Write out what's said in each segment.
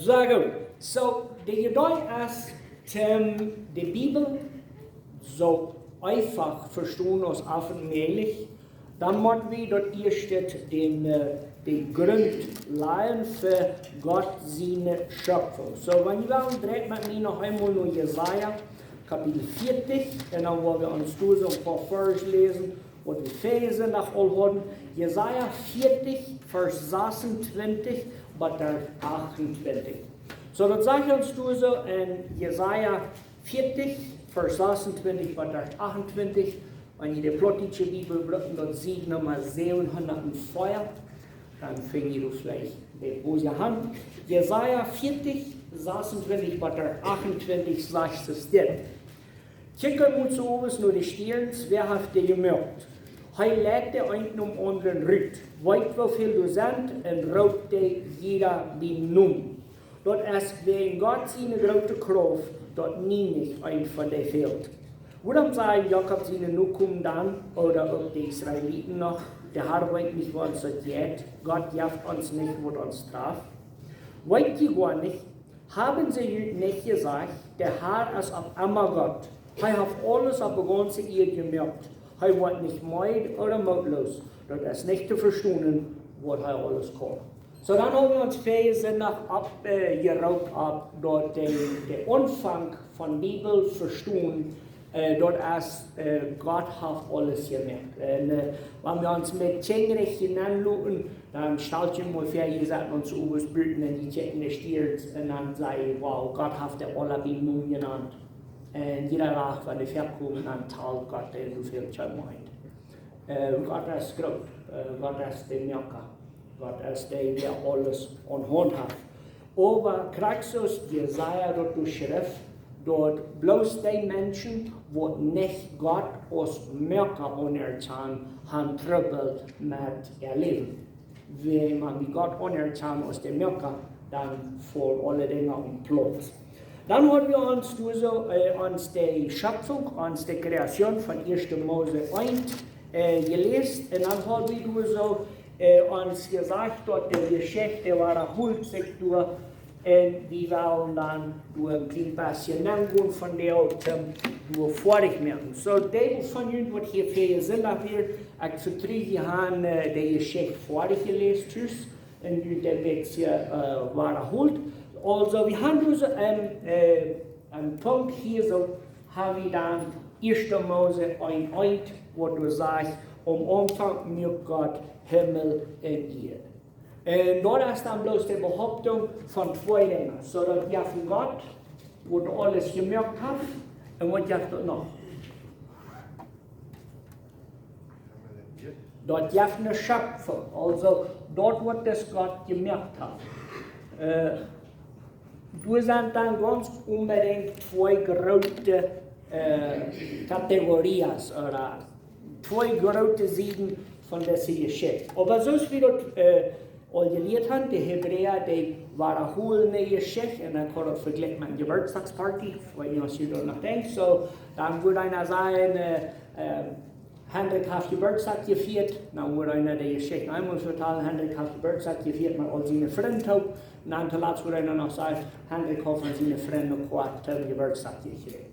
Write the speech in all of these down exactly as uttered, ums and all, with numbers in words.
Sea goot. So, de Idee es, ähm, de Bibel soo eefach vestonen aus oftmol mäajlich. Dan mott wie daut ieescht dän, äh, dän Grunt lajen fa Gott siene Schöpfunk. So, wan jie wellen, dreit met mie noch eemol no Jesaja, Kapitel vieetich, un dan woa wie ons doa soo een poa Varsch läsen, waut wie väajen Sindach aul hauden. Jesaja vieetich, Varsch sasuntwintich bat de achuntwintich. So, daut sajcht ons doa soo en Jesaja vieetich, Varsch sasuntwintich bat de achuntwintich. Wan jie de plautdietsche Bibel brucken, daut es Sied Numma säwenhundatvier. Dan finj jie daut veleicht bie onse Haunt. Jesaja vieetich, sasuntwintich bat de achuntwintich sajcht et dit: Kjikjt mol soo aus no de Stierns, wäa haft dee jemoakt? Hee leit dee eent nom aundren rut, weet woo väl doa sent un roopt dee jieda biem Nomen. Daut es wäajen Gott siene groote Krauft, daut nie nich eent von dee fält. Wuarom sajen Jakob siene Nokomen dan, ooda uk de Israeliten noch: De Har weet nich, woo ons daut jeit, Gott jeft ons nich, waut ons traft? Weet jie goa nich, haben see junt nich jesajcht: De Har es opp emma Gott, hee haft aules opp de gaunze Ieed jemoakt, hee woat nich meed ooda mootloos, daut es nich to vestonen, waut hee aules kaun. So, dan haben wie ons väajen Sindach opp, äh, jeroopt opp daut de, de Aunfank von Bibel vestonen, äh, daut es, äh, Gott haft aules jemoakt. Un, äh, wan wie ons met Kjinja nenloten, dan stalt jie mol väa, jie sent ons Oages buten un jie kjikjen de Stierns un dan saj jie: Wow, Gott haft dee aula biem Nomen jenant. Un jieda Dach, wan dee väakomen, dan talt Gott dee, woo väl kjeem eent. Äh, Gott es groot, äh, Gott es de Moaka, Gott es dee, dee aules aun Haunt haft. Oba krakjt soo aus Jesaja daut beschrift, daut bloos dee Menschen, waut nich Gott aus Moaka aunerkjanen, han Trubbel met äa Läwen. Wan wie Gott aunerkjanen aus de Moaka, dan faulen aule Dinja opp Plauz. Dan haben wie ons doa soo, äh, ons de Schöpfunk, ons de Kreation von ieeschte Mose eent, äh, jeläst. Un dan haben wie doa soo, äh, ons jesajcht, daut de Jeschicht wadahoolt sikj doa. Un wie wellen dan doa een kjlien bät nengonen von de Autem doa foadich moaken. So, dee von junt, waut hia väajen Sindach wieren, ekj vetru, jie han, äh, de Jeschicht foadich jeläst, tus, un nu een bät, äh, wadahoolt. Aulsoo, wie han doa soo een, äh, een Punkt hia, soo ha wie dan ieeschte Mose eent eent, waut doa sajcht: Aum Aunfank muak Gott Himmel un Ieed. Un daut es dan bloos de Behauptunk von twee Dinja. So, daut jeft een Gott, waut aules jemoakt haft, un waut jeft daut noch? Daut jeft eene Schöpfunk, aulsoo daut, waut dis Gott jemoakt haft. Äh, doa sent dan gaunz onbedinjt twee groote, äh, categorías, ooda twee groote Sieden von dise Jeschicht. Oba soo aus wie daut, äh, aul jelieet han, de Hebräa, dee wadahoolen de Jeschicht, un dan kaun daut vejlikjen met eene Jeburtsdagsparty, wan jie doa noch denkjen. So, dan wudd eena sajen, äh, äh, Hendrik haft Jeburtsdach jefieet, dan wudd eena de Jeschicht eemol vetalen: Hendrik haft Jeburtsdach jefieet met aul siene Frind toop. Un dan toolatst wudd eena noch sajen: Hendrik haft von siene Frind een Koat toom Jeburtsdach jekjräajen.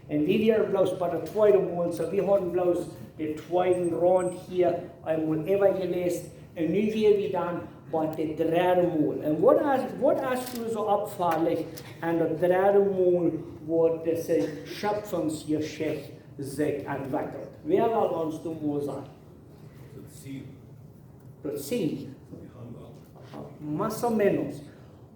Un wie wieren bloos bie daut tweede Mol, so wie hauden bloos dän tweeden Runt hia eemol äwajeläst. Un nu wieren wie dan bie daut dredde Mol. Un waut es, waut es nu soo oppfaulich aun daut dredde Mol, waut dise Schöpfungsjeschicht sikj entwekjelt? Wäa well ons doa mol sajen? Daut Ziel. Daut Ziel. Más o menos.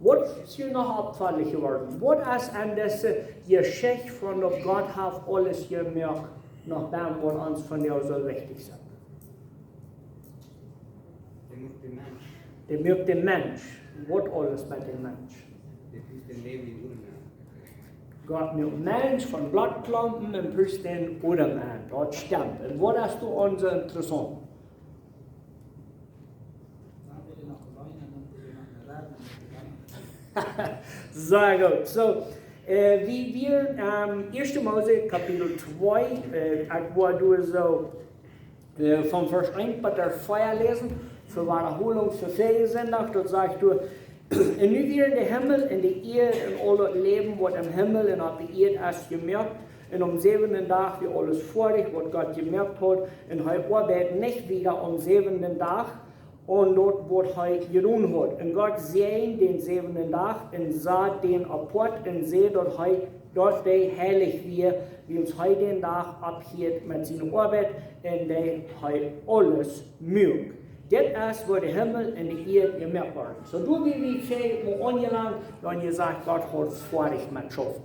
Waut es hia noch oppfaulich jeworden? Waut es aun dise Jeschicht von daut Gott haft aules jemoakt noch dan, waut ons vondoag soo wichtich es? Dee muak dän Mensch. Dee muak dän Mensch. Waut aules met dän Mensch? Dee muak dän Läwen en Odem aun. Gott muak Mensch von Blottklompen un pust dän Odem aun. Daut stemt. Un waut es doa aun soo interessaunt? Sea goot. So, äh, wie wieren, ähm, ieeschte Mose Kapitel twee, äh, ekj wull doa soo, äh, von Varsch eent bat de vea läsen, fa Wadahoolen, fa väajen Sindach, daut sajcht doa: Un nu wieren de Himmel un de Ieed un aul daut Läwen, waut em Himmel un opp de Ieed es, jemoakt. Un aum säwenden Dach wia aules foadich, waut Gott jemoakt haud. Un hee oabeid nich wieda aum säwenden Dach aun daut, waut hee jedonen haud. Un Gott säajend dän säwenden Dach un sach dän apoat un säd, daut hee, daut dee heilich wia, wiels hee dän Dach opphieed met siene Oabeit un dee hee aules muak. Dit es woo de Himmel un de Ieed jemoakt worden. Soo doa wia wie väl mol aunjelangt, dan jesajcht, Gott haud foadich met schaufen.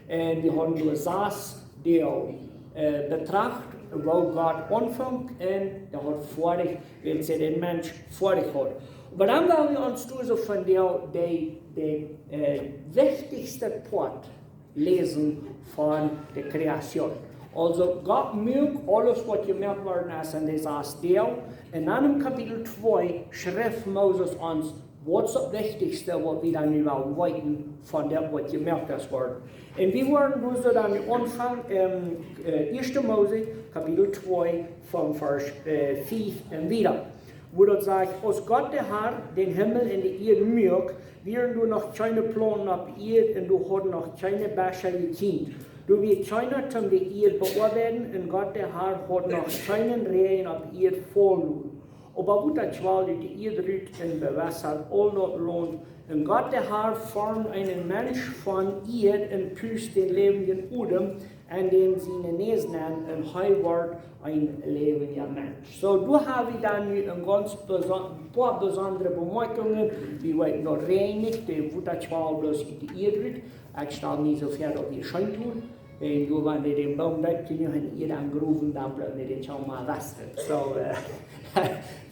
Un wie hauden doa sas Doag, äh, betracht, woo Gott aunfunk, un dee haud foadich, wiels hee dän Mensch foadich haud. Oba dan well wie ons doa soo von de, de, de, äh, wichtichste Poat läsen von de Kreation. Aulsoo, Gott muak aules, waut jemoakt worden es, en de sas Doag. Un dan em Kapitel twee schrift Moses ons, waut es daut wichtichste, waut wie dan nu wellen weeten von daut, waut jemoakt es worden. Un wie woaren doa soo dan aunfangen en, äh, ieeschte Mose, Kapitel twee, von Varsch, äh, fief un wieda. Woo daut sajcht, aus Gott de Herr dän Himmel un de Ieed muak, wieren doa noch kjeene Plaunten opp de Ieed un doa hauden noch kjeene Bescha jekjieent. Doa wia kjeena toom de Ieed beoabeiden un Gott de Herr haud noch kjeenen Räajen opp de Ieed faul loten. Oba Wota kjwald ut de Ieed rut un bewässad aul daut Launt. Un Gott de Herr formd eenen Mensch von Ieed un pust dän läwendjen Odem en däm siene Näs nenn un hee wort een läwendja Mensch. Soo, doa hab wie dan nu een gaunz beson-, poa besondre Bemoakjungen. Wie weeten daut Räajen nich, de Wota kjwald bloos ut de Ieed rut. Ekj stal mie soo väa, daut wia scheen too. Un doa, wan dee dän Boom wajchkjrieen un hia dan growen, dan bleef dee dän Schauma wassen. Soo, äh,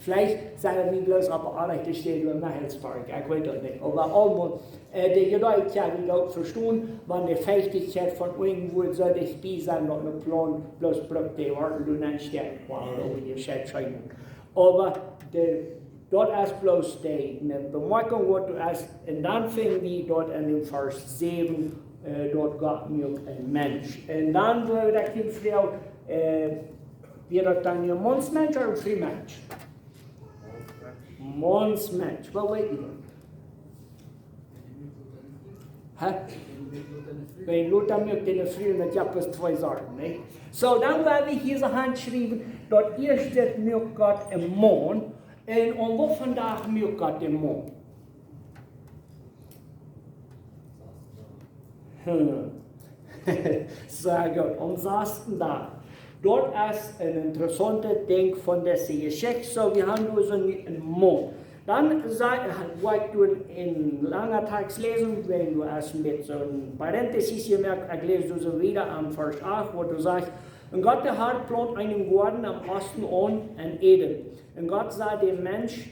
veleicht sent wie bloos opp de rajchte Städ en Mechelspark, ekj weet daut nich. Oba aulemol, äh, de Jedanken, jo, wie daut vestonen, wan de Feichtichkjeit von irjentwua soo dicht bie sent, daut ne Plaun bloos brukt de Wortel doonen un steit, wow, daut wia scheen. Oba de Daut es bloos de, ne Bemoakjunk, waut doa es. Un dan finj wie daut en dän Varsch säwen, äh, daut Gott muak een Mensch. Un dan wudd ekj die froagen, äh, wia daut dan een Maunsmensch ooda een Frumensch? Maunsmensch, waut weet jie daut? Hä? Bie Lotta muak dee ne Fru, daut jeft bloos twee Sorten, nä? Soo, dan woa wie hia soo hanschriewen, daut ieeschte muak Gott een Maun, un aun waut vondoag muak Gott dän Maun? Hm. Sea goot, aum sasten Dach. Daut es een interessauntet Dinkj von dise Jeschicht. Soo, wie haben doa soo een, een Maun. Dan saj, woa ekj doa een langa Tekst läsen, wan du hast met soon Parenthesis jemoakt, ekj läs doa soo wieda aun Varsch acht, woo doa sajcht, un Gott de Herr plaunt eenen Goaden aum Oosten aun en Eden. Un Gott sach dän Mensch,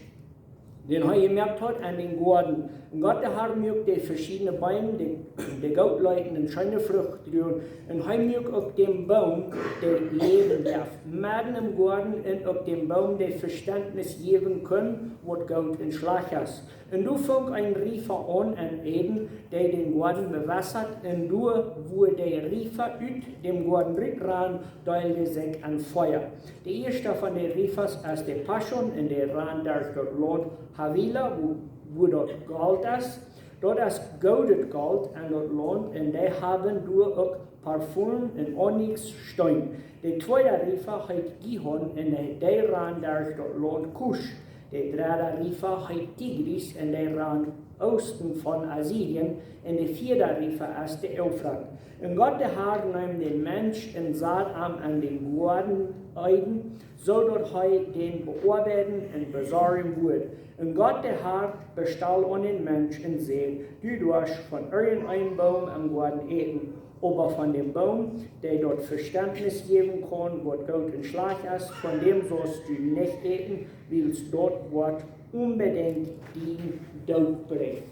dän hee jemoakt haud, en dän Goaden. Un Gott de Herr muak de veschiedne Beem, dee, dee goot leeten un scheene Frucht druagen. Un hee muak uk dän Boom, dee Läwen jeft, medden em Goaden, un uk dän Boom, dee Vestentnis jäwen kunn, waut goot un schlajcht es. Un doa funk een Riefa aun en Eden, dee dän Goaden bewässad, un doa, wua de Riefa ut däm Goaden rutrand, deeld sikj en Fea. De ieeschta von de Riefas es de Pishon, un dee rand derch daut Launt Havilah, wua, wua daut Golt es. Daut es goodet Golt en daut Launt, un dee haben doa uk Parfum un Onyx Steen. De tweeda Riefa heet Gihon, un dee, dee rand derch daut Launt Kusch. De dredda Riefa heet Tigris, un dee rand oosten von Assyrien, un de vieeda Riefa es de Eufrat. Un Gott de Herr neem dän Mensch un sad am en dän Goaden Eden, soo daut hee dän beoabeiden un besorjen wudd. Un Gott de Herr bestald aun dän Mensch un säd: Du doascht von irjent een Boom em Goaden äten, oba von dän Boom, dee daut Vestentnis jäwen kaun, waut goot un schlajcht es, von däm saust du nich äten, wiels daut woat onbedinjt dän Doot brinjen.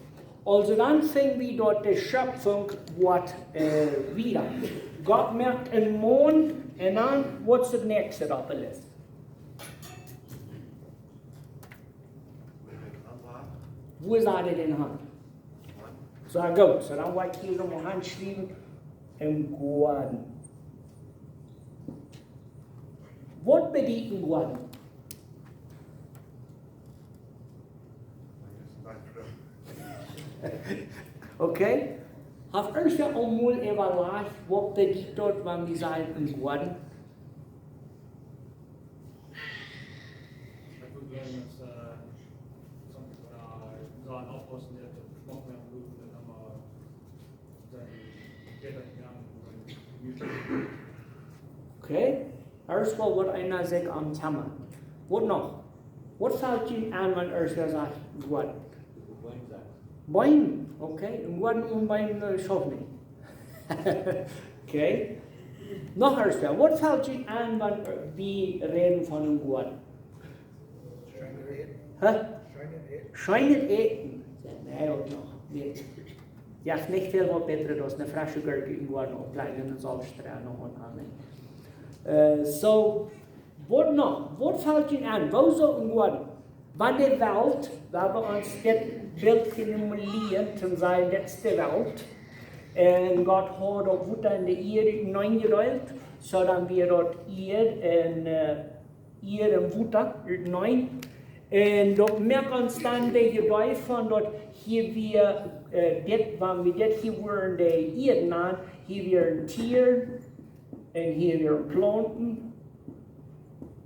Aulsoo dan finj wie daut de Schöpfunk woat, äh, wieda. Gott moakt een Maun un dan, waut es daut näakjste opp de List? Wua sach hee dän Maun? Soo, goot, soo dan woa ekj hia noch mol hanschriewen, em Goaden. Waut bediet een Goaden? Okay? Haft irjentwäa aul mol äwalajcht, waut bediet daut, wan wie sajen een Goaden? Okay, daut es waut eena sikj aun kjammat. Waut noch? Waut felt junt aun, wan eena sajcht Goaden? Beem, okay. Een Goaden onen Beem, äh, schauft nich. Okay. Noch eent, waut felt junt aun, wan wie räden von een Goaden? Hä? Scheenet Äten. Jo, nä, uk noch. Nä. Jo, nich väl waut bätret aus eene fresche Gurk em Goaden opplanten un soo wieda noch un aun. Äh, soo, waut noch? Waut felt junt aun? Woo soo een Goaden? Wan de Welt, wan wie ons dit Bilt lieren, dan sajen, dit es de Welt. Un Gott haud daut Wota en de Ieed uteneen jedeelt, soo dan wia daut Ieed un, äh, Ieed un Wota uteneen. Un daut moakt ons dan de Idee von daut hia wia, äh, dit, wan wie dit hia wudden de Ieed nanen, hia wieren Tieren, un hia wieren Plaunten.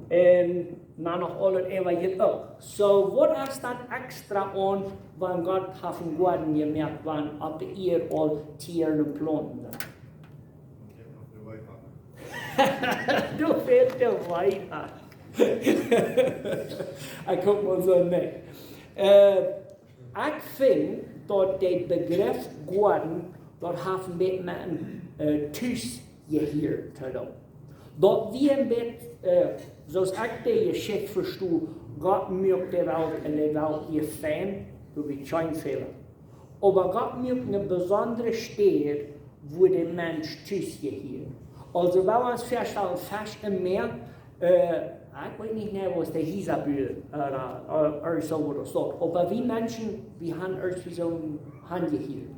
Un dan noch aulet äwa hia uk. Soo, waut es daut extra aun, wan Gott haft een Goaden jemoakt, wan opp de Ieed aul Tieren un Plaunten sent? Du fälst de Wein aun. Ekj kjikj mol soo nich. Äh, Ekj finj daut de Begreff Goaden, daut haft een bät met een, äh, Tus hia to doonen. Daut wia een bät, äh, soo aus ekj de Jeschicht vestonen, Gott muak de Welt un de Welt wia fein, doa wia kjeen Fäla. Oba Gott muak eene besondre Städ, wua de Mensch tus jehieet. Aulsoo, wan wie ons väastalen, Fesch em Mäa, äh, ekj weet nich mea, waut de Hiesa buen, äh, äh, äh, soo waut daut steit. Oba wie Menschen, wie haben ieescht soo aunjehieet.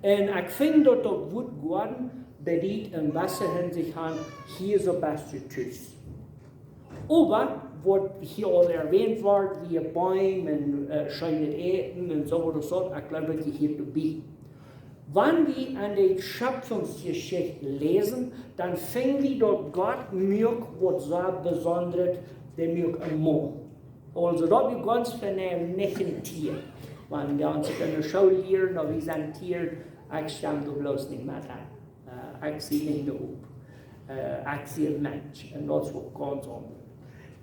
Un ekj finj daut daut Wuat Goaden bediet en jewesse Hinsicht aun, hia soo best du tus. Oba, waut hia aul erwähnt wort, wia Beem un, äh, scheenet Äten un soo waut daut steit, ekj jleew, daut jehieet doabie. Wan wie aun de Schöpfungsjeschicht läsen, dan finj wie daut Gott muak waut sea Besondret, dee muak een Maun. Aulsoo, daut wia gaunz vernäm, nich een Tia. Wan wie ons enne School lieren, daut wie sent Tieren, ekj stemm doa bloos nich met aun. Äh, ekj sie nich een Aap. Äh, ekj sie een Mensch. Un daut es waut gaunz aundret.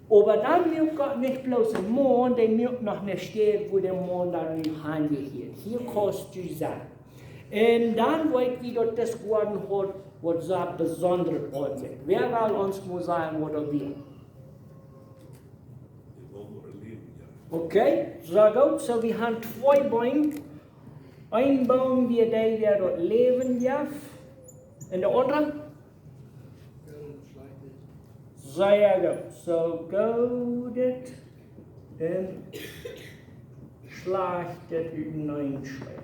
Oba dan muak Gott nich bloos een Maun, dee muak noch eene Städ, wua de Maun dan nu hanjehieet. Hia kaust du sennen. Un dan weet wie daut dis Goaden haud waut sea Besondret aun sikj. Wäa well ons mol sajen, waut daut wia? Okay, soo goot, soo wie haben twee Beem. Een Boom wia dee, dee daut Läwen jeft. Un de aundra? Sea goot. Soo Goodet un Schlajchtet uteneenschälen.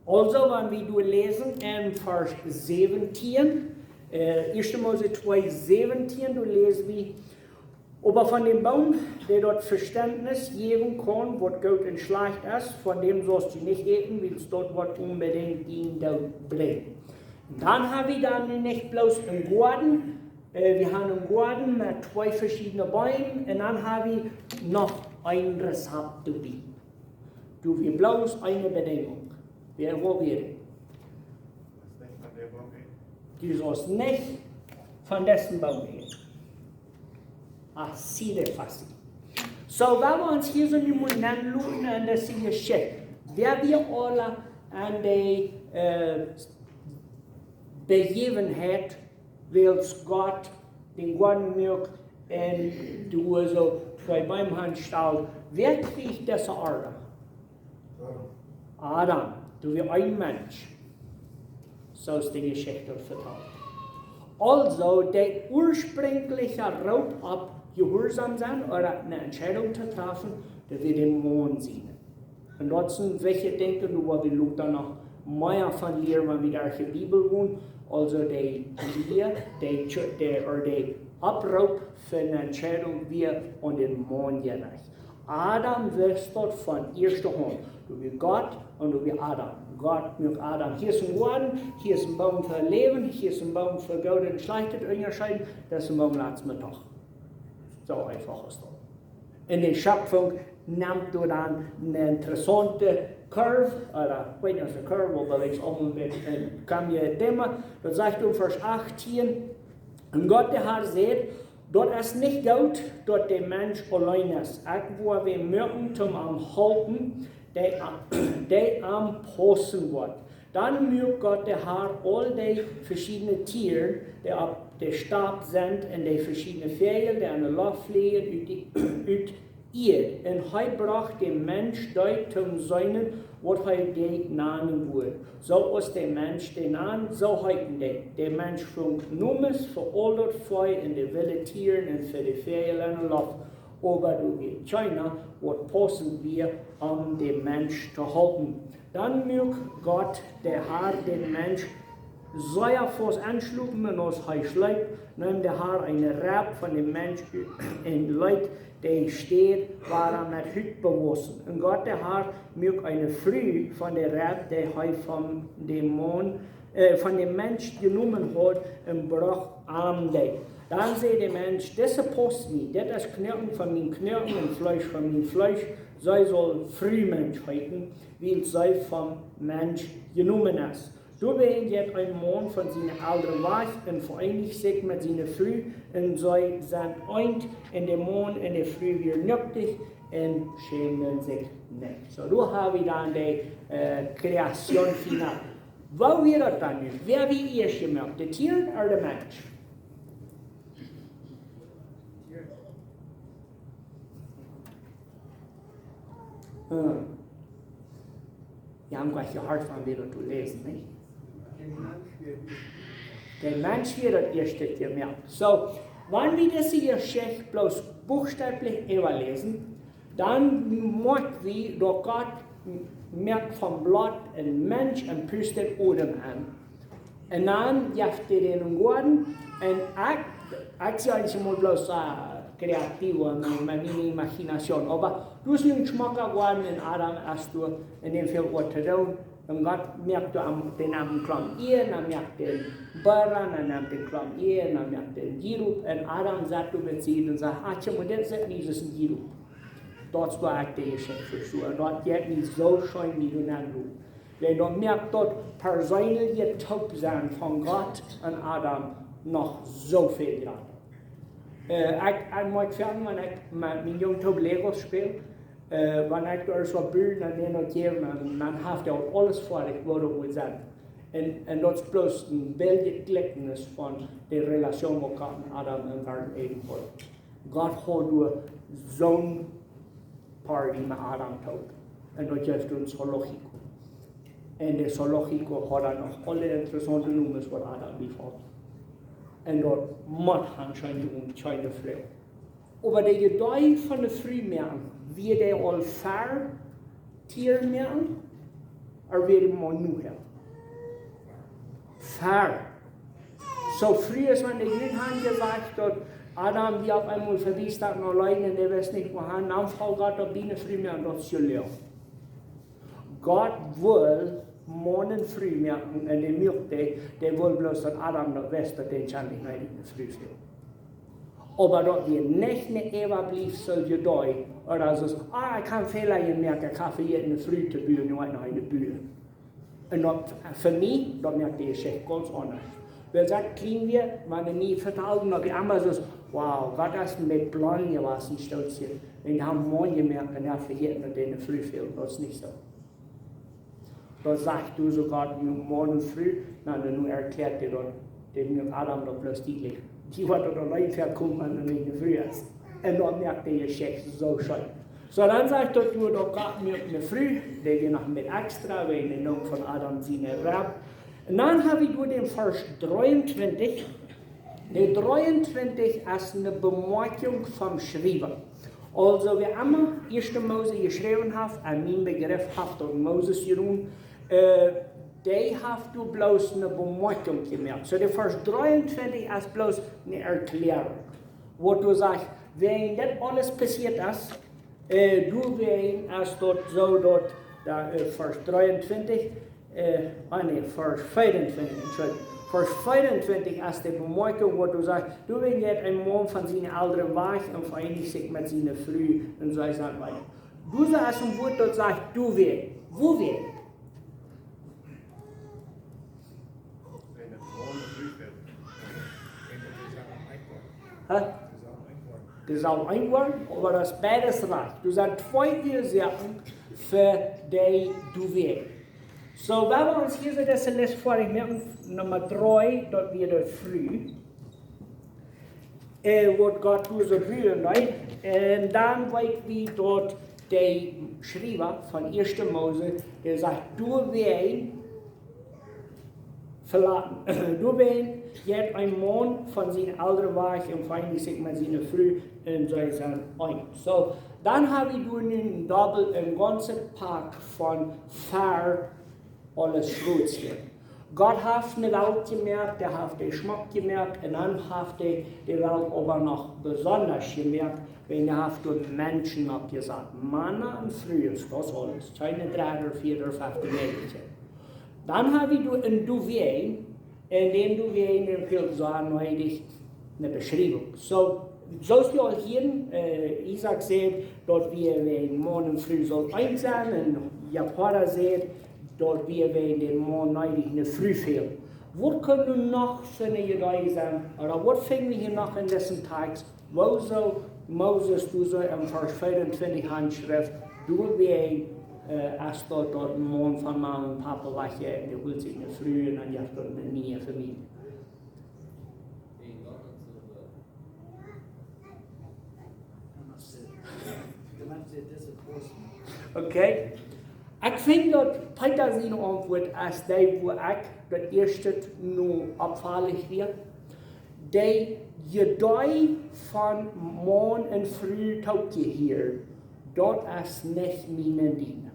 Aulsoo, wan wie doa läsen en Varsch säwentieen, äh, Ieeschte Mose twee säwentieen, doa läs wie, oba von däm Boom, dee daut Vestentnis jäwen kaun, waut goot un schlajcht es, von däm saust du nich äten, wiels daut woat onbedinjt dien Doot brinjen. Dan hab wie dan nu nich bloos een Goaden, äh, wie haben een Goaden met twee veschiedne Beem, un dan hab wie noch een Rezept doabie. Doa wia bloos eene Bedinjunk. Wäa, waut wia dee? Du saust nich von disen Boom äten. Así de fácil. Soo, wan wie ons hia soo nu motten aunluaren aun dise Jeschicht. Wäa wia aula aun de, äh, Bejäwenheit, wiels Gott dän Goaden muak un doa soo twee Beem hanstald. Wäa kjrieech dise Orde? Adam. Doa wia een Mensch. Soo es de Jeschicht vetalt. Aulsoo, de uasprinjliche Roop opp jehuarsom sennen ooda eene Entscheidunk to träfen, daut wia de Maun sien. Un daut sent welkje Dinja, doa woa wie lota noch mea von lieren, wan wie derch de Bibel gonen. Aulsoo de Lia, de, de, ooda de Oproop fa eene Entscheidunk wia aun dän Maun jerecht. Adam wist daut von ieeschte Haunt. Doa wia Gott un doa wia Adam. Gott muak Adam. Hia es een Goaden, hia es een Boom fa Läwen, hia es een Boom fa Goot un Schlajchtet unjascheeden, daut es een Boom latst mie doch. Soo eefach es daut. Un de Schöpfung nemt doa dan eene interessaunte Kurv, ooda, ekj weet nich aus de Kurv, oba weens om een bät, äh, kaun je dämma. Daut sajcht en Varsch achtieen: Un Gott de Har säd: Daut es nich goot, daut de Mensch auleen es. Ekj woa wäm moaken toom am halpen, dee, dee am paussen woat. Dan muak Gott de Har aul dee veschiedne Tieren, dee opp de Stap sent, un dee veschiedne Väajel, dee aun de Loft fleajen, ut de, ut Ieed. Un hee brocht däm Mensch dee toom seenen, waut hee dee nanen wudd. Soo aus de Mensch dee nand, soo heeten dee. De Mensch funk Nomes fa aul daut Vee un de wille Tieren un fa de Väajel aun de Loft. Oba doa wia kjeena, waut paussent wia, om däm Mensch to halpen. Dan muak Gott de Har dän Mensch sea faust enschlopen, un aus hee schleep, neem de Har eene Reb von däm Mensch un leet dee Städ wada met Hut bewaussen. Un Gott de Har muak eene Fru von de Reb, dee hee von däm Maun, äh, von däm Mensch jenomen haud, un brocht am dee. Dan säd de Mensch: Dise paust mie, dit es Knoaken von mien Knoaken un Fleesch von mien Fleesch. See saul Frumensch heeten, wiels see vom Mensch jenomen es. Doawäajen jeit een Maun von siene Elren wajch un vereenicht sikj met siene Fru, un see sent eent. Un de Maun un de Fru wieren nüchtich un schämden sikj nich. Soo, doa hab wie dan de, äh, Kreation final. Woo wia daut dan nu? Wäa wia ieescht jemoakt, de Tieren ooda de Mensch? Hm. Jie haben jlikj jehieet von wäa daut läsen, nich? De Mensch wia daut ieeschte jemoakt. Soo, wan wie dise Jeschicht bloos buchstäblich äwaläsen, dan moakj wie daut Gott moakt vom Bloot een Mensch un pust dän Odem aun. Un dan jeft hee dän een Goaden. Un ekj, ekj sie eensjemol bloos, äh, kreativ un met miene Imagination. Oba doa es nu een schmocka Goaden un Adam es doa, un däm väl waut to doonen. Un Gott moakt doa am, dän aundren Klomp Ieed, dan moakt dän Boom, dan nemt dän Klomp Ieed, dan moakt dän Jerup. Un Adam sat doa bie sikj un sajcht: Ach, kjikj mol, dit es nich een Jerup. Daut es waut ekj de Jeschicht vestonen. Daut jeit nich soo scheen, wie du nennst. Wiels daut moakt daut perseenelje Toopsennen von Gott un Adam noch soo väl jrata. Äh, ekj, ekj mott sajen, wan ekj met miene Junge toop Legos späl, äh, wan ekj doa soo buen, dan, dan, dan haft hee aul aules foadich, waut hee well sennen. Un, un daut es bloos een bät Jlikjnis von de Relation, waut Gott un Adam em Goaden Eden haud. Gott haud doa soon Party met Adam toop. Un daut jeft ons Zoológico. Un de Zoológico haud dan noch aule interessaunte Nomes, waut Adam lief haud. Un daut mott hee sennen, un seene Fru. Oba de Idee von de Fru moaken, wia dee aul ver Tieren moaken, ooda wia dee mau nu häa? Ver. Soo frie aus wan de Juden haben jesajcht, daut Adam wia opp eemol vewiest, daut no Leiden, un dee wist nich, wua han, dan foll Gott opp siene Fru moaken, daut es jeloagen. Gott well Maun un Fru moaken, un dee muak dee, dee well bloos, daut Adam daut wist, daut dee kjeene Fru fäld. Oba daut wia nich een Äwabliefsel, Idee, ooda soo, ah, ekj hab een Fäla jemoakt, ekj hab vejäten eene Fru to buen, nu hab ekj noch eene buen. Un daut, fa mie, daut moakt de Jeschicht gaunz aundasch. Wiels aus ekj kjlien wia, wan ekj mie vetald, daut ekj emma soo, wow, waut es met Blonde, waut een Stootje. Un dee haben Maun jemoakt un dee haben vejäten, daut dee eene Fru fäld, daut es nich soo. Daut sajcht doa soogoa de Maun un Fru, na, dan nu erkjläat hee daut, dee muak Adam daut bloos dietlich. Dee woat daut auleen väakomen, wan doa nich eene Fru es. Un daut moakt de Jeschicht soo scheen. Soo, dan sajcht daut doa, daut Gott muak eene Fru, dee wia noch een bät extra, wäajen de Nomen von Adam siene Reb. Un dan hab wie doa dän Varsch dreeuntwintich, de dreeuntwintich es eene Bemoakjunk vom Schriewa. Aulsoo, wäa emma Ieeschte Mose jeschräwen haft, un mien Bejrip haft daut Moses jedonen, äh, dee haft doa bloos eene Bemoakjunk jemoakt. Soo, de Varsch dreeuntwintich es bloos eene Erkjläarunk. Waut doa sajcht, wäajen dit aules passieet es, Äh, doawäajen es daut soo daut, doa, äh, Varsch dreeuntwintich, äh, ah, nä, Varsch veeauntwintich, Entschuldigung. Varsch veeauntwintich es de Bemoakjunk, waut doa sajcht: Doawäajen jeit een Maun von siene Elren wajch un vereenicht sikj met siene Fru un see sent eent. Doa es een Wuat daut sajcht: doawäajen. Woawäajen? Hä? Dee sellen eent woaren, oba daut es beides rajcht. Doa sent twee Uasoaken fa dee doawäajen. Soo, wan wie ons hia soo dise List foadich moaken, Numma dree, daut wia de Fru, äh, waut Gott doa soo buen deed. Un dan weet wie daut de Schriewa von Ieeschte Mose, dee sajcht: Doawäajen velaten. Doawäajen jeit een Maun von siene Elren wajch un vereenicht sikj met siene Fru un see sent eent. Soo, dan hab wie doa nu een dobbelt, een gaunzet Pak von ver aules Schroots hia. Gott haft de Welt jemoakt, hee haft dee schmock jemoakt, un dan haft hee de Welt oba noch besonda jemoakt, wiels hee haft doa Menschen oppjesat. Mana un Frues, daut es aules. Kjeene dredde, vieede, fefte Mäakje. Dan hab wie doa een doawäajen, un dän doawäajen es väl soo needich eene Beschriewunk. Soo, soo aus wie aul hia, äh, Isaak säd, daut wie wäajen Maun un Fru sellen eent sennen, un Jakob säd, daut wie wäajen dän Maun needich eene Fru fälen. Waut kaun nu noch fa eene Idee sennen, ooda waut finj wie hia noch en disen Tekst, woo soo Moses doa soo en Varsch veeauntwintich aunschrift, doawäajen, äh, es daut, daut een Maun von Mame un Pape wajch jeit un dee holt sikj eene Fru un dan jeft daut eene niee Famielje. Okay. Ekj finj daut Petrus siene Auntwuat es dee, wua ekj daut ieeschte no oppfaulich wia. De Idee von Maun un Fru toopjehieren, daut es nich mien Dinkj.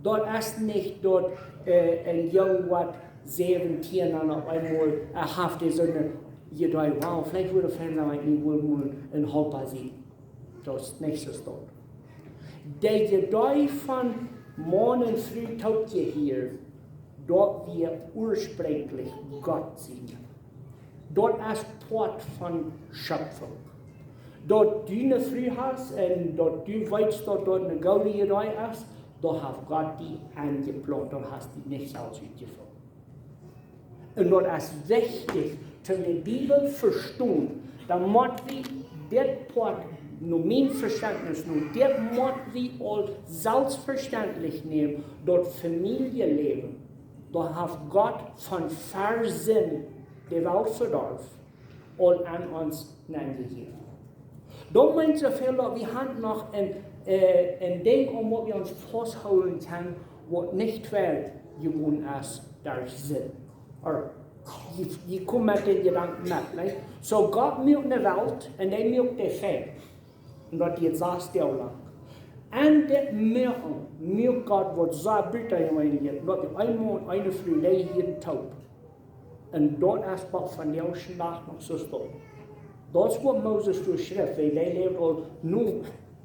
Daut es nich daut, äh, een Jung woat säwentieen un opp eemol, äh, haft hee soone Idee, wow, veleicht wudd et fein sennen, wan ekj mie wudd mol een Halpa seenen. Daut es nich soo daut. De Idee von Maun un Fru toopjehieren, daut wia uasprinjlich Gott sien. Daut es Poat von Schöpfunk. Daut du eene Fru hast un daut du weetst, daut daut eene goode Idee es, daut haft Gott die enjeplaunt, daut hast du nich selfst utjefungen. Un daut es wichtich, toom de Bibel vestonen, dan mott wie dit Poat, no mien Vestentnis, no dit mott wie aul selfstvestentlich nämen, daut Famieljeläwen, daut haft Gott von ver Sind de Welt vedorwen, aul aun ons nenjejäft. Daut meent soo väl, daut wie haben noch een, äh, een Dinkj, aun waut wie ons fausthoolen kjennen, waut nich twei jewonnen es derch Sind. Ooda, jie, jie komen met dän Jedanken met, nä? Soo, Gott muak de Welt un hee muak dee fein. Un daut deed sas Doag lang. Un dit Moaken, muak Gott waut soo butajeweenlich, daut hee een Maun un eene Fru, dee hieren toop. Un daut es waut vondoag dän Dach noch soo steit. Daut es waut Moses doa schrift, wiels hee läwd aul nu,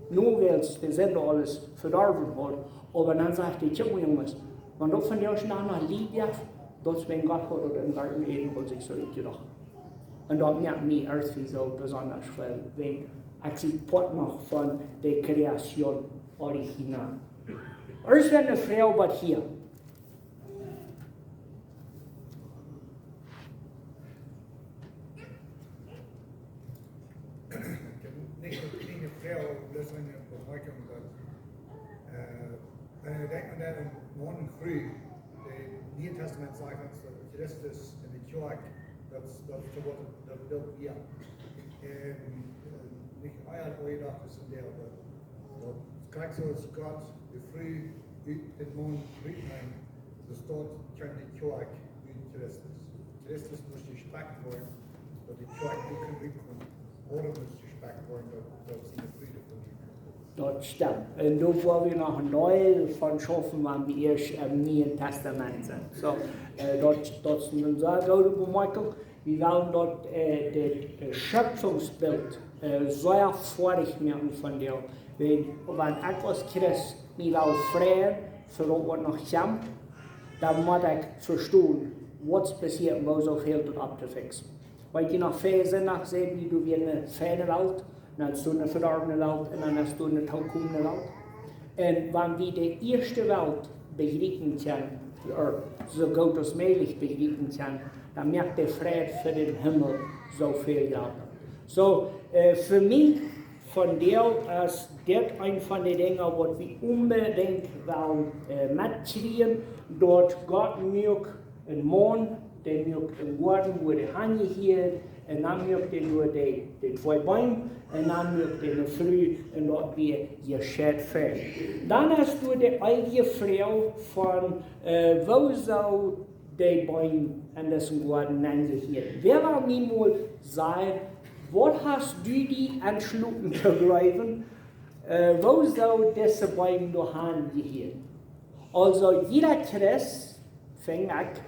nu wiels de Sind aules vedorwen haud. Oba dan sajcht hee: Kjikj mol, Junges, wan daut vondoag dän Dach noch Lied jeft, daut es wiels Gott haud daut em Goaden Eden aul sikj soo utjedocht. Un daut moakt mie ieescht soo besonda väl, wiels ekj sie Poat noch von de Kreation original. Ieescht eene Froag bat hia. Ekj hab nich eene Froag, bloos eene Bemoakjunk, daut, äh, wan wie denkjen aun dän Maun un Fru, daut Niee Tastament sajcht ons, daut Christus un de Kjoakj, daut, daut, daut, daut Bilt wia. Ähm, äh, nich ea aunjedocht es en dee, oba daut, krakjt soo aus Gott de Fru ut dän Maun rutneem, soo es daut kjeem de Kjoakj ut Christus. Christus must jespekjt woaren, daut de Kjoakj doa kunn rutkomen. Aun must jespekjt woaren, daut, daut siene Fru doa kunn rutkomen. Daut stemt. Un doa woa wie noch een Deel von schaufen, wan wie ieescht em Nieen Tastament sent. Soo, äh, daut, daut es eene sea goode Bemoakjunk. Wie wellen daut, äh, daut, äh, Schöpfungsbilt äh, sea foadich moaken von däm. Wan, wan ekj aus Christ mie well freien fa daut waut noch kjemt, dan mott ekj vestonen, waut passieet, woo soo väl daut opptofixen. Weet jie noch, väajen Sindach säden wie, doa wia eene feine Welt, un dan es doa eene vedorwne Welt, un dan es doa eene tookomende Welt. Un wan wie de ieeschte Welt bejriepen kjennen, ooda soo goot aus mäajlich bejriepen kjennen, dan moakt de Fräd fa dän Himmel soo väl jrata. Soo, äh, fa mie vondoag es dit eent von de Dinja waut wie onbedinjt wellen, äh, metkjrieen, daut Gott muak een Maun, dee muak een Goaden, wua dee han jehieed, un dan muak dee doa de, de twee Beem, un dan muak dee eene Fru, un daut wia jescheit fein. Dan es doa de eewje Froag von, äh, woo sell de Beem en disen Goaden nenn jehieren. Wäa well mie mol sajen, waut hast du die entschloten to jleewen, äh, woo sell dise Beem doa han jehieren? Aulsoo, jieda Christ, finj ekj,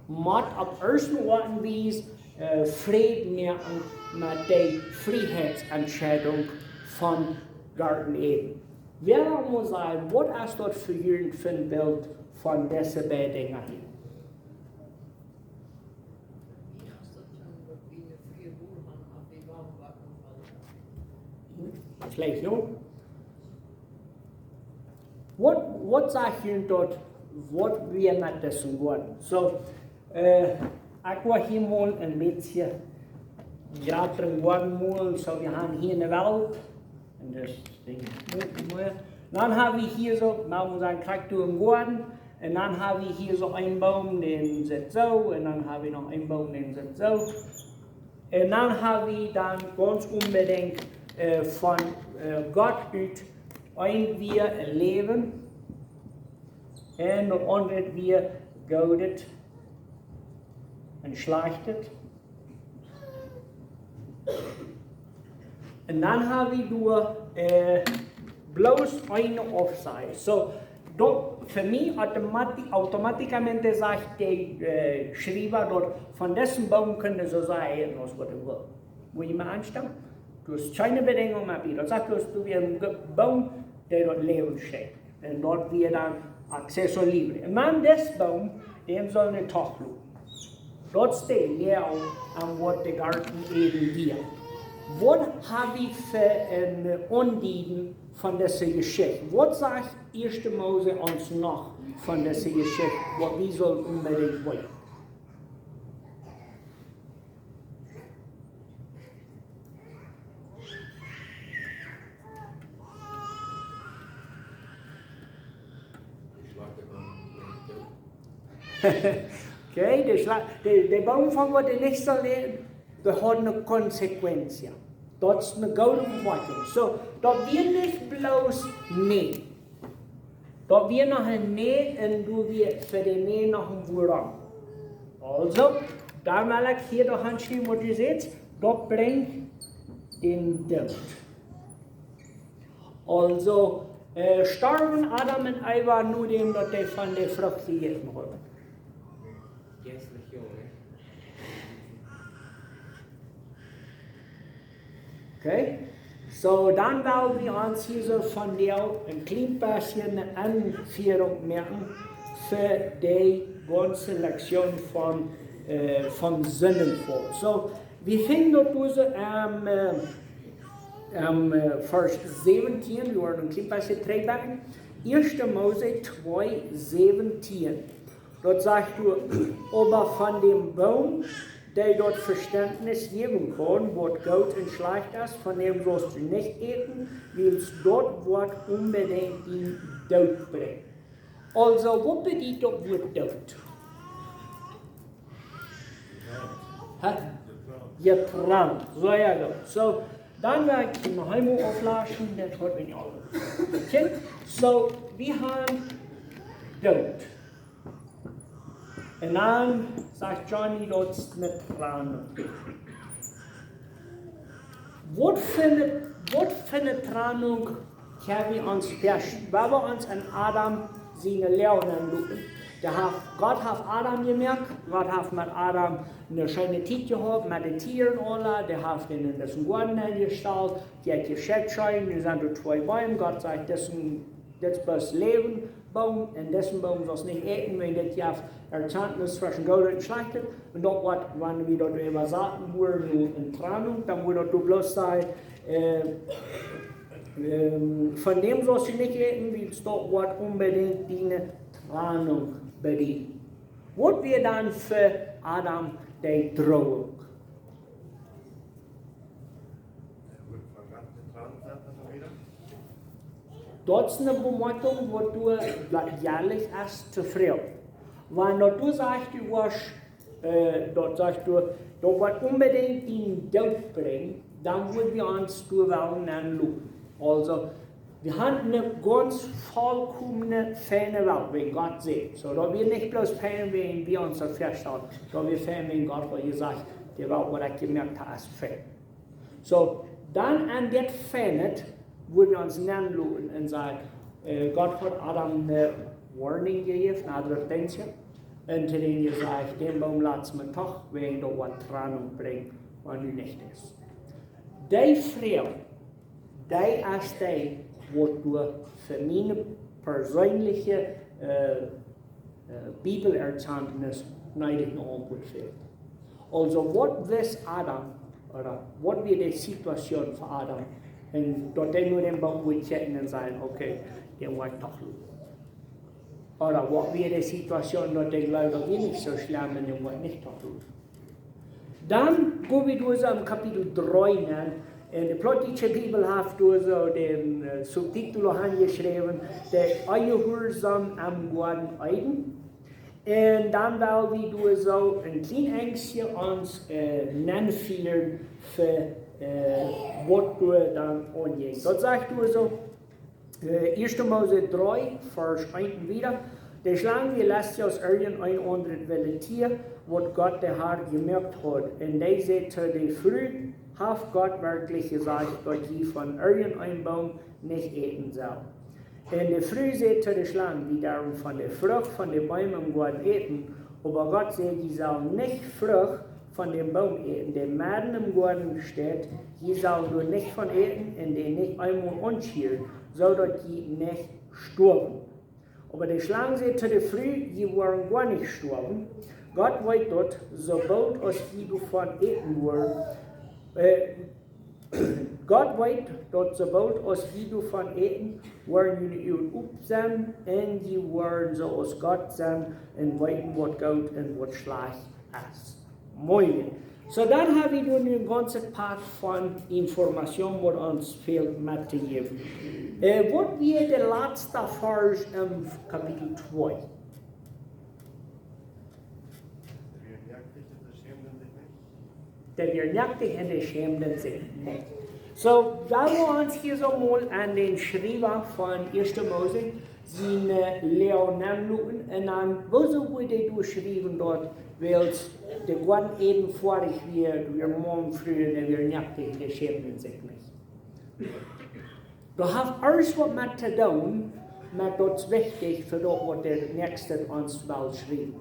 mott opp irjent eene Oat un Wies, äh, Fräd moaken met de Frieheitsentscheidunk von Goaden Eden. Wäa well mol sajen, waut es daut fa junt fa een Bilt von dise beid Dinja hia? Veleicht, jo. Waut, waut sajcht junt daut, waut wia met disen Goaden? Soo, äh, ekj woa hia mol een bät jratren Goaden molen, soo wie han hia eene Welt. Un dis Dinkj. Dan ha wie hia soo, nu mott wie sajen, krakjt doa een Goaden. Un dan ha wie hia soo een Boom, dee sitt soo. Un dan ha wie noch een Boom, dee sitt soo. Un dan ha wie dan gaunz onbedinjt, äh, von, äh, Gott ut, eent wia een Läwen un daut aundre wia goodet un schlajchtet. Un dan ha wie doa, äh, bloos eene Aufsaj. Soo, daut fa mie automati-, automáticamente sajcht de, äh, Schriewa daut von disen Boom kjennen see soo väl äten aus waut see wellen. Mott jie mau aunstonen. Daut es kjeene Bedinjunk mea bie. Daut sajcht bloos, daut wia een Ge-, Boom, dee daut Läwen schenkjt. Un daut wia dan acceso libre. Un dan dis Boom, dän sull eena toch loten. Daut es de Läa aun waut de Goaden Eden wia. Waut ha wie fa een, äh, Aundieden von dise Jeschicht? Waut sajcht ieeschte Mose ons noch von dise Jeschicht, waut wie sellen onbedinjt weeten? Okay, de Schla-, de, de Boom von waut dee nich sellen äten, dee haud eene Consecuencia. Daut es eene goode Oppmuntjunk. Soo, daut wia nich bloos nä. Daut wia noch een Nä un doa wia fa dän Nä noch een Wuarom. Aulsoo, dan well ekj hia de Haupt schrieen, waut doa sajcht, daut brinjt dän Doot. Aulsoo, äh, storwen Adam un Eva nodäm daut dee von de Frucht jejäten hauden? Gänzlich jo, nä? Okay. Soo, dan well wie ons hia soo vondoag een kjlien bät eene Enfierunk moaken fa de gaunze Lektion von, äh, von Sindenfaul. Soo, wie finjen daut doa soo, ähm, äh, ähm, äh, Varsch säwentieen, wie woaren een kjlien bät trigjbakjen. Ieeschte Mose twee säwentieen. Daut sajcht doa, oba von däm Boom, dee daut Vestentnis jäwen kaun, waut goot un schlajcht es, von däm saust du nich äten, wiels daut woat onbedinjt dän Doot brinjen. Aulsoo, waut bediet daut Wuat Doot? Hä? Jeprant. Soo, jo, goot. Soo, dan woa ekj noch eemol auflaschen, daut woat mie aul. Okay? Soo, wie haben Doot. Un dan sajcht Johnny, daut es eene Trennunk. Waut fa eene, waut fa eene Trennunk haben wie ons fest, wan wie ons en Adam siene Läa aunloten? Dee haft, Gott haft Adam jemoakt, Gott haft met Adam eene scheene Tiet jehaut, met de Tieren aula, dee haft am en disen Goaden enjestalt, dee haft jesajcht: Scheen, nu sent doa twee Beem. Gott sajcht: Disen, dit es Läwensboom, un disen Boom saust nich äten, wiels dit jeft Erkjantnis tweschen Goodet un Schlajchtet. Un daut woat, wan wie daut äwasaten wudden no eene Trennunk, dan wudd daut doa bloos sennen, äh, ähm, von däm saust du nich äten, wiels daut woat onbedinjt diene Trennunk bedieden. Waut wia dan fa Adam de Drohung? Daut es eene Bemoakjunk, waut doa jäajlich es to froagen. Wan daut doa sajcht, du woascht, äh, daut sajcht doa, daut woat onbedinjt dienen Doot brinjen, dan wudden wie ons doa wellen nenloten. Aulsoo, wie haben eene gaunz volkomne, feine Welt, wiels Gott sajcht. Soo, daut wia nich bloos fein, wiels wie ons daut väastalen, daut wia fein, wiels Gott haud jesajcht, de Welt, waut ekj jemoakt hab, es fein. Soo, dan aun dit Feinet wudden wie ons nenloten un sajen, äh, Gott haud Adam eene Warnung jejäft, eene Advertentie. Un to dän jesajcht: Dän Boom latst mau doch, wiels daut woat Trennunk brinjen, wan du nich deist. Dee Froag, dee es dee, waut doa fa miene perseenelje, äh, äh, Bibelerkjantnis needich eene Auntwuat fält. Aulsoo, waut wist Adam, ooda waut wia de Situation fa Adam? Un daut hee nu dän Boom wudd kjikjen un sajen: Okay, dän woa ekj doch loten. Ooda waut wia de Situation, daut hee jleewd, daut wia nich soo schlemm un dän woa ekj nich doch loten. Dan go wie doa soo en Kapitel dree nenn. Un de plautdietsche Bibel haft doa soo dän, äh, Subtitel aunjeschräwen, De Onjehuarsaum em Goaden Eden. Un dan well wie doa soo een kjlien bätje ons, äh, nenfieren fa, äh, waut doa dan aunjinkj. Daut sajcht doa soo, äh, Ieeschte Mose dree, Varsch eent un wieda: De Schlang wia lestja aus irjent een aundret wellen Tia, waut Gott de Har jemoakt haud. Un dee säd to de Fru: Haft Gott werkjlich jesajcht, daut jie von irjent een Boom nich äten sellen? Un de Fru säd to de Schlang: Wie derwen von de Frucht von de Beem em Goaden äten, oba Gott säd: Jie sellen nich Frucht von dän Boom äten, dee medden em Goaden steit, jie sellen doa nich von äten un dee nich eemol aunrieren, soo daut jie nich stoawen. Oba de Schlang säd to de Fru: Jie woaren goanich stoawen. Gott weet daut, soo boolt aus jie doavon äten woaren, äh, Gott weet daut, soo boolt aus jie doavon äten, woaren june Uagen op sennen un jie woaren soo aus Gott sennen un weeten, waut goot un waut schlajcht es. Moin. Soo, dan hab wie nu een gaunzet Poat von Information, waut ons fält mettojäwen. Äh, waut wia de latste Varsch en Kapitel twee? Dee wieren noaktich un dee schämden sikj nich. Soo, dan woa wie ons hia soo mol aun dän Schriewa von Ieeschte Mose siene, äh, Lia nenloten. Un dan, wuarom wudd hee doa schriewen daut, wiels de Goaden Eden foadich wia, wia Maun, Fru, un dee wieren noaktich un dee schämden sikj nich. Daut haft aules waut met to doonen, oba daut es wichtich fa daut, waut de näakjste ons well schriewen.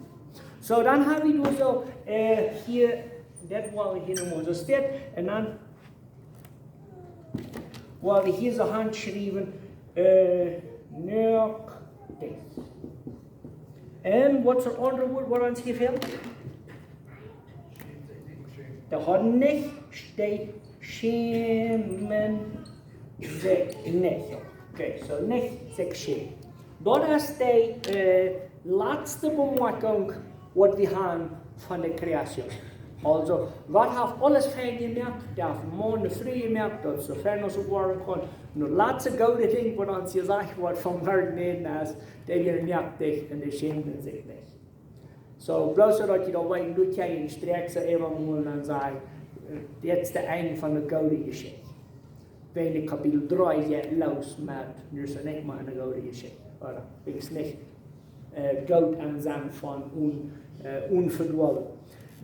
Soo, dan hab wie nu soo, äh, hia, daut woa wie hia nu mol soo steit, un dan woa wie hia soo hanschriewen, äh, noaktich. Un waut es daut aundre Wuat, waut ons hia fält? Dee hauden nich, dee schämden sikj nich. Okay, soo nich sikj schämen. Daut es de, äh, latste Bemoakjunk, waut wie haben von de Kreation. Aulsoo, Gott haft aules fein jemoakt, hee haft Maun un Fru jemoakt, daut soo fein aus et woaren kunn. Un daut latste goode Dinkj, waut ons jesajcht woat vom Goaden Eden es, dee wieren noaktich un dee schämden sikj nich. Soo, bloos soo daut jie daut weeten, doa kjenn jie een Strakj soo äwa molen un sajen, äh, dit es daut Enj von de goode Jeschicht. Wiels Kapitel dree jeit loos met, nu es et nich mea eene goode Jeschicht. Ooda, et es nich, äh, goot aun sennen von un-, äh, onverdwollen.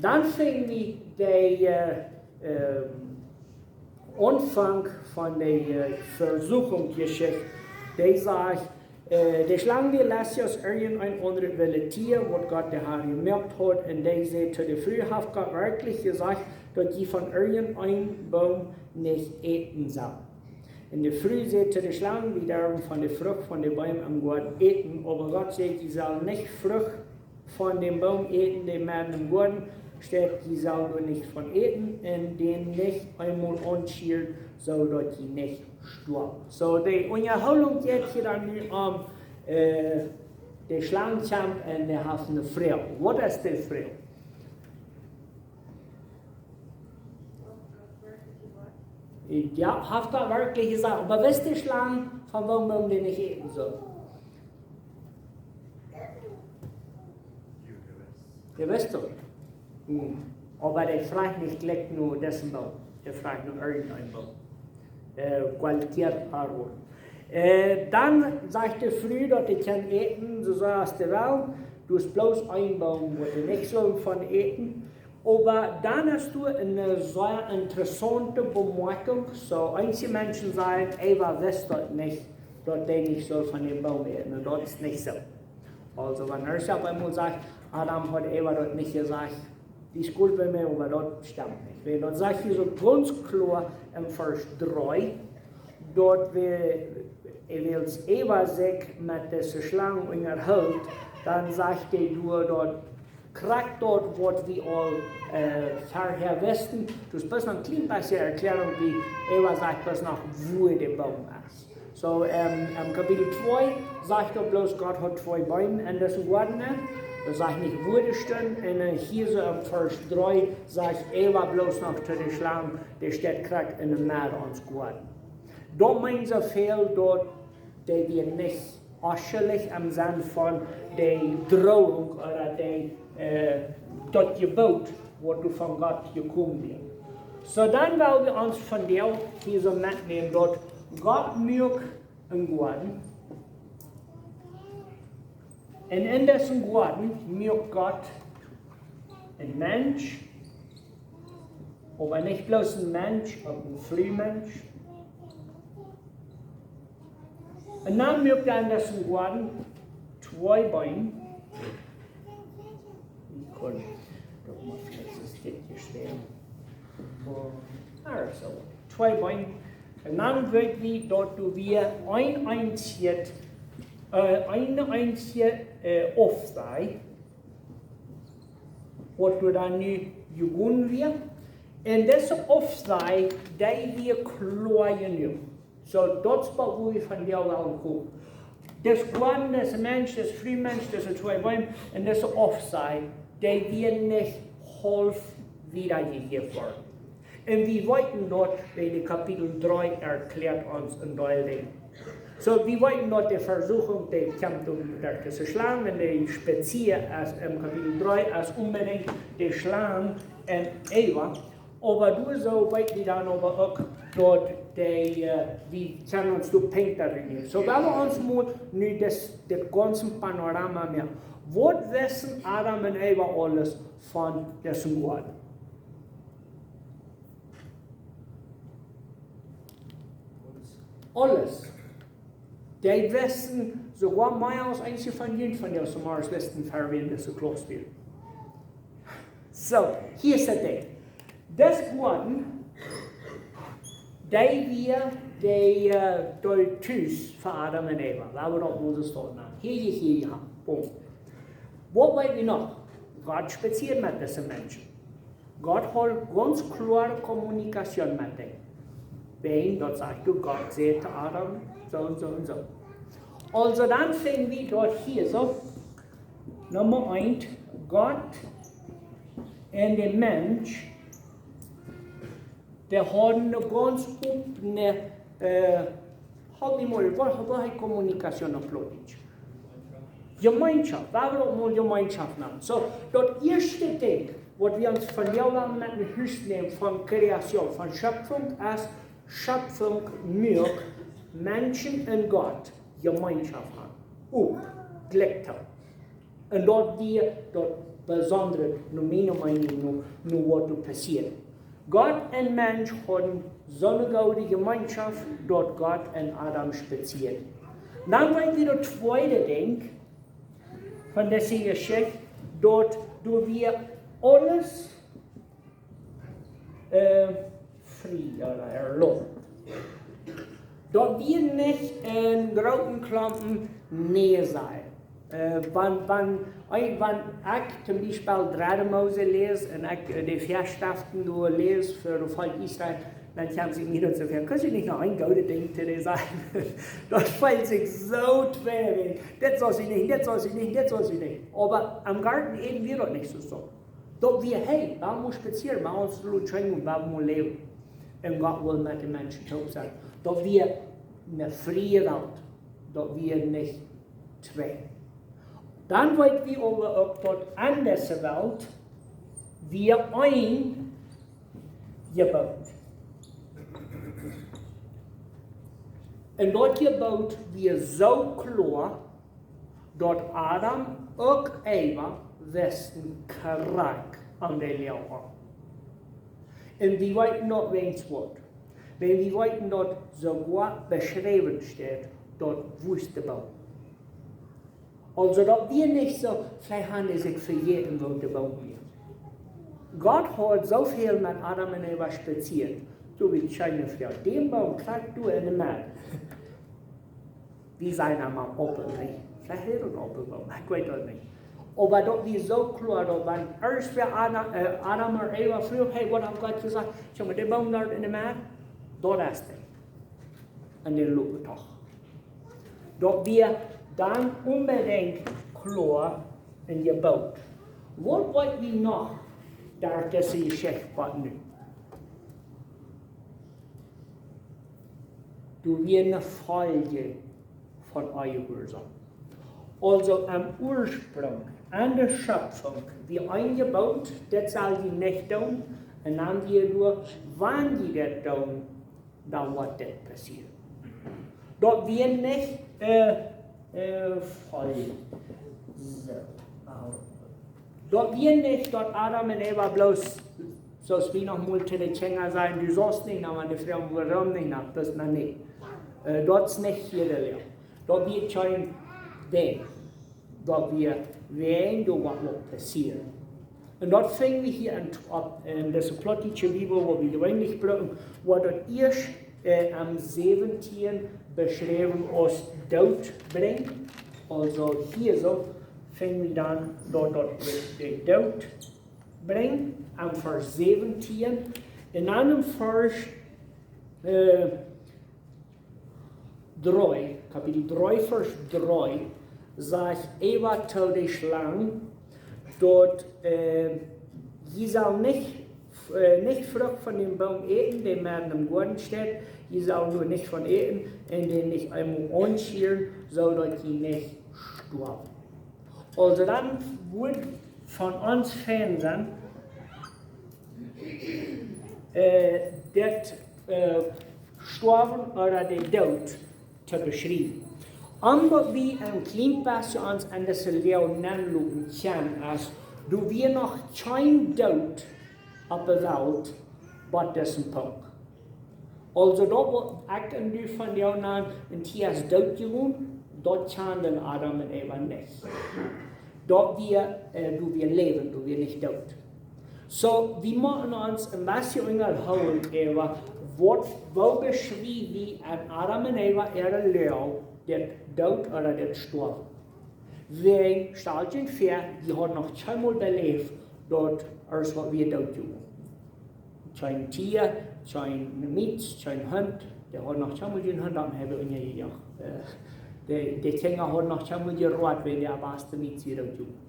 Dan finj wie dee, äh, ähm, Aunfank von de, äh, Vesuchungsjeschicht, dee sajcht, Äh, de Schlang wia lestich aus irjent een aundret willet Tia, waut Gott de Har jemoakt haud, un dee säd to de Fru: Haft Gott werkjlich jesajcht, daut jie von irjent eenen Boom nich äten sellen? Un de Fru säd to de Schlang: Wie derwen von de Frucht von de Beem em Goaden äten, oba Gott säd: Jie sellen nich Frucht von dän Boom äten, dee medden em Goaden steit, jie sellen doa nich von äten un dän nich eemol aunschieren, soo daut jie nich stoawen. So, de Unjahoolunk jeit hia dan nu om, äh, de Schlang kjemt un dee haft eene Froag. Waut es de Froag? Jo, haft Gott werkjlich jesajcht, oba wist de Schlang von dän Boom, dän dee nich äten sull? Dee wist daut. Hm. Oba dee fruach nich jlikj no disen Boom. Dee fruach no irjent eenen Boom. Äh, cualquier árbol. Äh, dan sajcht de Fru, daut dee kaun äten, soo sea aus dee well. Doa es bloos een Boom, waut dee nich sull von äten. Oba dan hast du eene sea interessaunte Bemoakjunk. So, eenje Menschen sajen, Eva wist daut nich, daut dee nich sull von dän Boom äten. Un daut es nich soo. Aulsoo, wan Erscha bie mie sajcht, Adam haud Eva daut nich jesajcht, dee es goot bie mie, oba daut stemt nich. Wiels daut sajcht hia soo gaunz kloa em Varsch dree, daut wie, wiels Eva sikj met dise Schlang unjahilt, dan sajcht hee doa daut krakjt daut, waut wie aul, äh, verhäa wisten. Doa es bloos noch een kjlien bät Erkjläarunk, woo Eva sajcht, daut noch wua de Boom es. So, ähm, em Kapitel twee sajcht daut bloos, Gott haud twee Beem en disen Goaden. Daut sajcht nich, wua dee stunden. Un, äh, hia soo em Varsch dree sajcht Eva bloos noch to de Schlang, dee steit krakjt enne Medd ons Goaden. Daut meent soo väl, daut dee wia nich aschlich em Senn von de Drohung ooda de, äh, daut Jeboot, waut doa von Gott jekomen wia. So, dan well wie ons vondoag hia soo metnämen, daut Gott muak een Goaden. Un en disen Goaden muak Gott een Mensch, oba nich bloos een Mensch, oba een Frumensch. Un dan muak hee en disen Goaden twee Beem. Ekj kaun daut mol veleicht dit hia stalen. Aulsoo, twee Beem. Un dan weet wie daut doa wia een eensjet, äh, een eensjet, äh, Aufsaj, waut doa dan nu jegonen wia. Un dise Aufsaj, dee wia kloa jenuach. So, daut es waut wie vondoag wellen komen. Dis Goaden, dis Mensch, dis Frumensch, dise twee Beem un dise Aufsaj, dee wia nich haulf wiedajejäft worden. Un wie weeten daut, wiels de Kapitel dree erkjläat ons een Deel Dinja. So, wie weeten daut de Vesuchunk, dee kjemt om derch dise Schlang, un dee Spezia es em Kapitel dree, es onbedinjt de Schlang un Eva. Oba doa soo weet wie dan oba uk daut dee, äh, wie kjennen ons doa Punkten aun nämen. So, wan wie ons mol nu dis, dit gaunze Panorama moaken. Waut wisten Adam un Eva aules von disen Goaden? Aules. Dee wisten soogoa mea aus eenje von junt vondoag zemorjes wisten, ver wie en dise Klas wieren. So, hia es daut Dinkj. Dis Goaden, dee wia de, äh, dee Tus fa Adam un Eva. Wan wie daut mol soo stonen. Hia, hia, hia, hia. Boom. Waut weet wie noch? Gott spezieet met dise Menschen. Gott haud gaunz kloare Kommunikation met an. Wan, daut sajcht doa, Gott säd to Adam, soo un soo un soo. Aulsoo, dan finj wie daut hia soo. Numma eent, Gott un de Mensch, dee hauden eene gaunz opne, äh, haud nich mea, waut, waut heet Kommunikation opp Plautdietsch? Jemeenschoft, wan wie daut mol Jemeenschoft nanen. So, daut ieeschte Dinkj, waut wie ons vondoag wellen met no Hus nämen von Kreation, von Schöpfunk, es Schöpfunk muak Menschen un Gott Jemeenschoft haben. Opp, jlikj to. Un daut wia daut Besondre, no miene Meenunk, no, no waut doa passieed. Gott un Mensch hauden soone goode Jemeenschoft, daut Gott un Adam spezieet. Dan woa wie daut tweede Dinkj von dise Jeschicht, daut doa wia aules äh, frie ooda erlaubt. Daut wia nich een grooten Klompen nä sajen. Äh, wan, wan, wan ekj toom Biespel dredde Mose läs un ekj, äh, de Väaschreften doa läs fa daut Volkj Israel, dan kjemt sikj mie daut soo väl, kaust du nich noch een goodet Dinkj to dee sajen? Daut feelt sikj soo twäa, dit saust du nich, dit saust du nich, dit saust du nich. Oba em Goaden Eden wia daut nich soo, soo. Daut wia, hey, wie motten spazieren, wie motten ons Lot scheen, wie motten läwen. Un Gott well met de Menschen toop sennen. Daut wia eene frie Welt. Daut wia nich twäa. Dan weet wie oba uk, daut aun dise Welt wia een Jeboot. Un daut Jeboot wia soo kloa, daut Adam uk Eva wisten krakjt aun de Läajen. Un wie weeten daut wäajens waut. Wan wie weeten daut soogoa beschräwen steit, daut wist de Boom. Aulsoo daut wia nich soo, veleicht haben see sikj vejäten, woo de Boom wia. Gott haud soo väl met Adam un Eva spazieet. Doa wia kjeene Fru. Dän Boom krakjt doa enne Medd. Wie sajen emma Aupel, nä? Veleicht wia daut een Aupelboom, ekj weet daut nich. Oba daut wia soo kloa, daut wan ieescht wia Adam, äh, Adam ooda Eva fruach, hey, waut haft Gott jesajcht? Kjikj mol, dee Boom doa enne Medd, daut es dee. Un dee lopen doch. Daut wia dan onbedinjt kloa een Jeboot. Waut weet wie noch derch dise Jeschicht waut nu? Doa wia eene Folj von Onjehuarsaum. Aulsoo aum Ursprunk, aun de Schöpfung, wia een Jeboot, dit saul jie nich doonen, un dan wia doa, wan jie dit doonen, dan woat dit passieren. Daut wia nich, äh, äh, Folj. Soo, au. Daut wia nich daut Adam un Eva bloos, soo aus wie noch mol to de Kjinja sajen, du saust nich, dan wan de Fru wuarom nich, dan bloos noch nich. Äh, daut es nich hia de Läaje. Daut wia kjeen Dinkj. Daut wia wäajen doa waut mott passieren. Un daut finj wie hia en, opp, en dise plautdietsche Bibel, waut wie jeweenlich brucken, woat daut ieescht, äh, aum säwentieen beschräwen aus Doot brinjen. Aulsoo hia soo finj wie dan daut, daut de, de Doot brinjen, aum Varsch säwentieen. Un dan em Varsch, äh, dree, Kapitel dree, Varsch dree, sajcht Eva to de Schlang, daut, äh, jie sellen nich, äh, nich Frucht von dän Boom äten, dee medden em Goaden steit, jie sellen doa nich von äten un dän nich eemol aunrieren, soo daut jie nich stoawen. Aulsoo dan wudd von ons fein sennen, äh, daut, äh, Stoawen ooda de Doot to beschriewen. Om daut wie een kjlien bät ons aun dise Läaje nenloten kjennen, es, doa wia noch kjeen Doot opp de Welt, waut es een Punkt. Aulsoo daut waut ekj un du vondoag aun een Tia es doot jegonen, daut kjanden Adam un Eva nich. Daut wia, äh, doa wia Läwen, doa wia nich Doot. Soo, wie motten ons een bät unjahoolen äwa waut, woo beschriew wie aun Adam un Eva äare Läaje, daut Doot ooda daut Stoawen. Wäajen, stalt junt väa, jie hauden noch kjeenmol beläft, daut ieescht waut wia doot jegonen. Kjeen Tia, kjeen Mietz, kjeen Hunt, dee haud noch kjeenmol een Hunt aum Hebbel unjajejoacht. Äh, de, de Kjinja hauden noch kjeenmol jeroat, wan de erwachsne Mietz wia doot jegonen.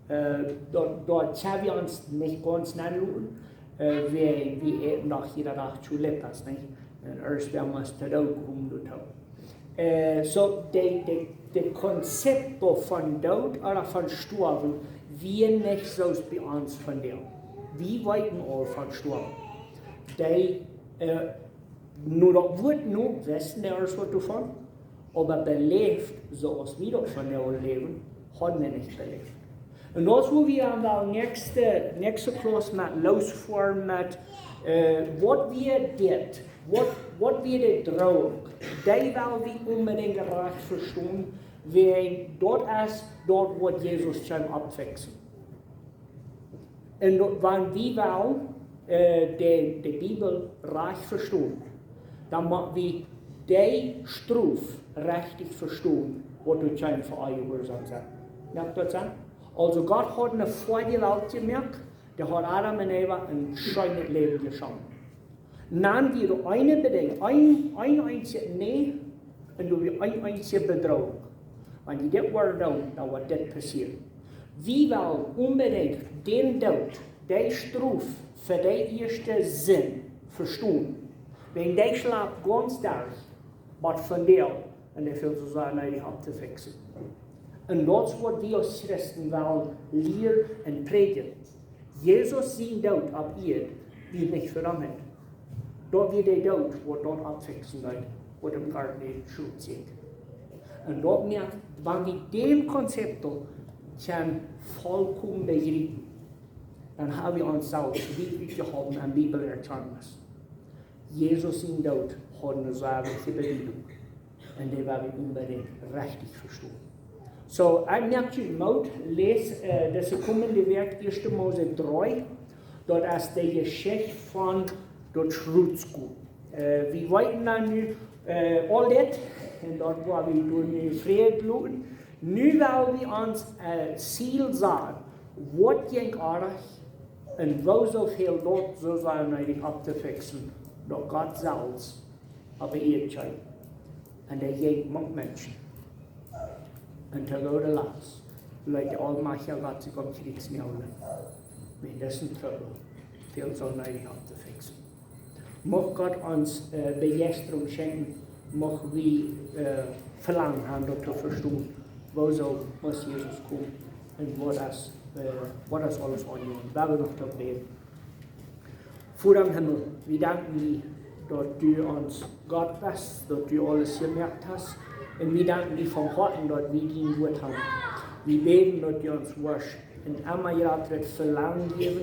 Äh, daut, daut sell wie ons nich gaunz nenloten, äh, wie, wie äten doch jieda Dach Tulipas, nich? Un ieescht wie must doot komen doatoo. Äh, soo, de, de, de Konzept von Doot ooda von Stoawen wia nich soo aus bie ons vondoag. Wie weeten aul von Stoawen. Dee, äh, nu daut Wuat nu, wisten dee ieescht waut doavon, oba beläft, soo aus wie daut vondoag läwen, hauden wie nich beläft. Un daut es wua wie aun de näakjste, näakjste Klauss met loosfoaren met, äh, waut wia dit, waut, waut wia de Drohung, Dee well wie onbedinjt rajcht vestonen, wäajen daut es daut, waut Jesus kjeem oppfiksen. Un daut, wan wie well, äh, de, de Bibel rajcht vestonen, dan mott wie dee Strof rechtich vestonen, waut doa kjeem fa onjehuarsaum sennen. Moakt daut Senn? Aulsoo, Gott haud eene Foadje Welt jemoakt, dee haud Adam un Eva een scheenet Läwen jeschonken. Dan wia doa eene Bedinjunk, een, een eensjet Nä, un doa wia een eensje Bedrohung. Wan jie dit woaren doonen, dan woat dit passieren. Wie wellen onbedinjt dän Doot, dee Strof fa dee ieeschte Sind vestonen. Wäajen dee schlapt gaunz derch, waut von dee, un dee fält soo sea needich opptofiksen. Un daut es waut wie aus Christen wellen lieren un prädjen. Jesus sien Doot opp Ieed wia nich fa daut. Daut wia de Doot, waut daut oppfiksen deed, waut em Goaden Eden schult sennen. Un daut moakt, wan wie dän Konzept kjennen volkomen bejriepen, dan ha wie ons selfst wiet utjehoolen aun Bibelerkjantnis. Jesus sien Doot haud eene sea wichtje Bediedunk. Un dee well wie onbedinjt rechtich vestonen. Soo, ekj moak junt Moot, läst, äh, dise komende Wäakj ieeschte Mose dree. Daut es de Jeschicht von daut Schrutzgoot. Äh, wie weeten dan nu, äh, aul dit, un daut woa wie doa nu Fräd loten. Nu well wie ons, äh, Ziel sajen, waut jinkj oajch, un woo soo väl daut soo sea needich opptofiksen, daut Gott selfst opp de Ieed kjeem. Un dee jinkj mank Menschen. Un to goode Latst leet de aulmajchtja Gott sikj aum Kjriez näajlen. Wäajen disen Trubbel, väl soo needich opptofiksen. Mucht Gott ons, äh, Bejeistarunk schenkjen, mucht wie, äh, Velangen haben, daut to vestonen, woo soo must Jesus komen un waut es, äh, waut es aules aunjegonen. Wie wellen noch daut bäden. Voda em Himmel, wie danken die, daut du ons Gott best, daut du aules jemoakt hast. Un wie danken die von Hoaten, daut wie dien Wuat haben. Wie bäden, daut du ons woascht un emma jratre Velangen jäwen,